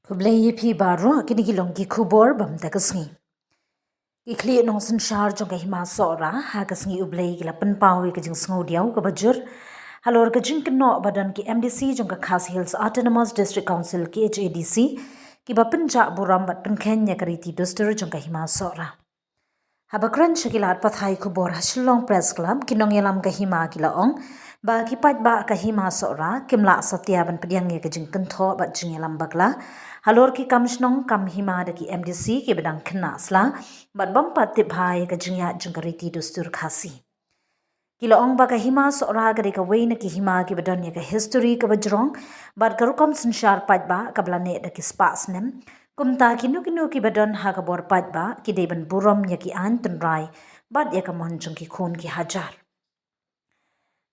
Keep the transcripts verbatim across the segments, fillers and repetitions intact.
Khublei ïa phi baroh, kine ki long ki khubor bam ta ka sngi. Ki khlieh nongsynshar jong ka Hima Sohra ha ka sngi U Blei ki la pynpaw ïa ka jingsngewdiaw kaba jur halor ka jingkynnoh ba don ki M D C jong ka Khasi Hills Autonomous District Council, K H A D C, kiba pynjah burom bad pynkheiñ ïa ka riti dustur jong ka Hima Sohra. Haba kren sha ki lad pathai khubor ha Shillong Press Club, ki nongïalam ka hima ki la ong ba ki paidbah ka Hima Sohra kim lah satia ban pdiang ïa ka jingkynthoh bad jingïalam bakla halor ki kam shnong kam hima da ki M D C kiba dang khynnah sla bad bym pat tip bha ïa ka jingïaid jong ka riti dustur Khasi. Ki la ong ba ka Hima Sohra ka dei kawei na ki hima kiba don ïa ka history kaba jrong bad ka rukom synshar paidbah kaba la neh da ki spah snem. Kumta kino kino kiba don ha ka bor paidbah ki dei ban burom ïa ki aiñ tynrai bad ïa ka mon jong ki khun ki hajar.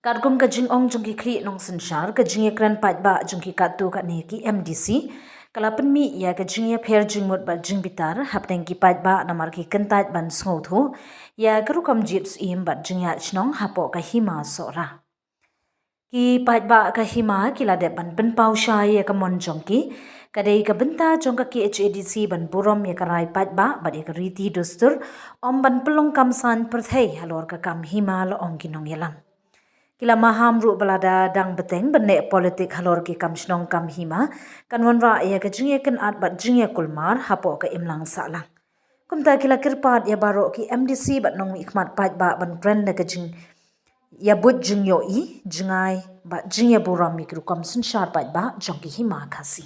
Katkum ka jingong jong ki khlieh nongsynshar, ka jingïakren paidbah jong ki katto katne ki M D C ka la pynmih ïa ka jingïapher jingmut bad jingbitar hapdeng ki paidbah namar ki kyntait ban sngewthuh ïa ka rukom jied syiem bad jingïaid shnong hapoh ka Hima Sohra. Ki paidbah ka hima ki la dep ban pynpaw shai ïa ka mon jong ki. Ka dei ka bynta jong ka K H A D C ban burom ïa ka rai paidbah bad ïa ka riti dustur, ym ban pynlong kam saiñ pyrthei halor ka kam hima, la ong ki nongïalam. Ki la maham ruh ba lada dang bteng ban neh politik halor ki kam shnong kam hima, kan wanrah ïa ka jingïakynad bad jingïakulmar hapoh ka imlang sahlang. Kumta ki la kyrpad ïa baroh ki M D C bad nongmihkhmat paidbah ban kren da ka jingïabuit jingïohi, jngai bad jingïaburom ïa ki rukom synshar paidbah jong ki hima Khasi.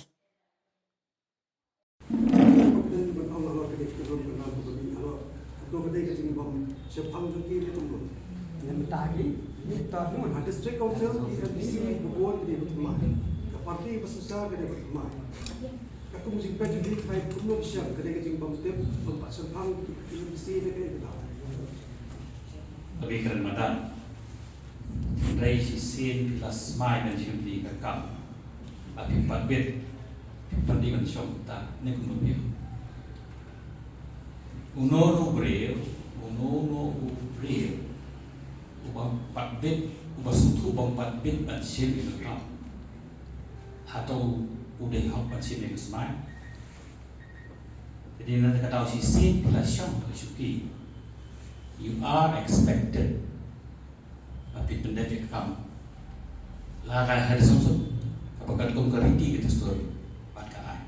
District Council, ki M D C, ka bun, ki dei ba thymmai. Ka kum jingpeit jong ki, ka kum jong ki, ka dei ka jingbym tip, bym pat shemphang, ki M D C ne ka dei ka dei. Abi kren madan. Hynrei shisien phi la smai ban shim phi ka kam. Ba phi pat bit, phi pat dei ban shong ta, ne kumno phi. Uno uno u briew, uno uno u briew uba pat bit, uba sngewthuh bym pat bit ban shim ïa ka kam. Hato u dei hok ban shim ïa ka smai? Te dei na kata ka daw shisien phi la shong ha ka shuki, you are expected ba phin pyndep ïa ka kam. La ka ha ka sum sum kaba katkum ka riti ka dustur bad ka aiñ.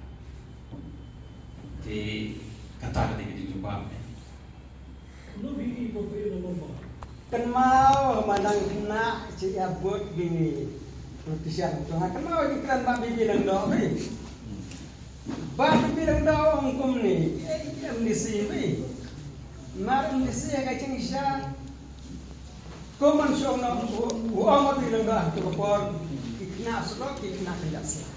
Te kata ka dei ka jingjubab ne. Kynmaw ma nang khynnah shi ïa bud bini. Politician tu ha kynmaw ïa ki kren ba bini nang doh bini. Ba bini nang doh ong kumne, eh, M D C bini. Mar M D C ïa ka jingshisha. Kum man shong noh u ong ba bini nang doh ha tu ka por. Ki khynnah surok, ki khynnah kynjat sla.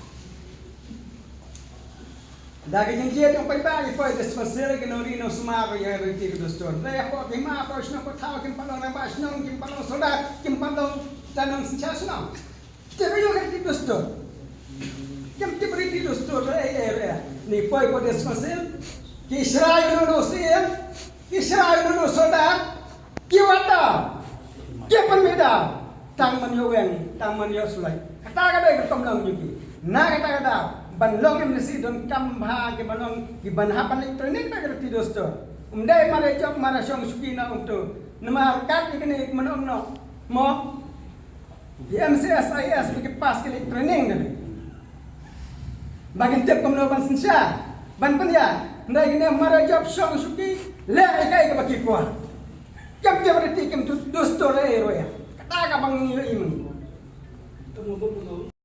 Da ka jingjied jong paidbah, ki poi da sma sel, ki nongri nongsumar ïa ka riti ka dustur. Hynrei hapoh ki hima, hapoh shnong, hapoh thaw, kim pat long rangbah shnong, kim pat long soldar, kim pat long tnat nongsynshar shnong. Tip ïa ka riti dustur. Kim tip riti dustur, eh, eh, eh. Ni poi hapoh da sma sel, ki shrai ïa u nongsyiem, ki shrai ïa u nongsoldar. Ki wad daw, ki pynmih daw, tang ban ïoh weng, tang ban ïoh suloi. Kata ka dei ka rukom long jong ki. Na kata ka daw, ban long M D C donkam bha ki ban long, ki ban hap ban leit training da ka riti dustur. Ym dei mar ïa jop, mar ïa shong shuki na ong tu. Namar kat ïa kine ki ban ong noh. Mo? Ki M C S, I A S, ki pass, ki leit training da. Ba kin tip kumno ban synshar, ban pynïaid. Hynrei kine mar ïa jop, shong shuki, leh ïa kaei kaba ki kwah. Kim tip riti, kim tip dustur ei ruh ïa. Kata kaba ngi ïohi mynta.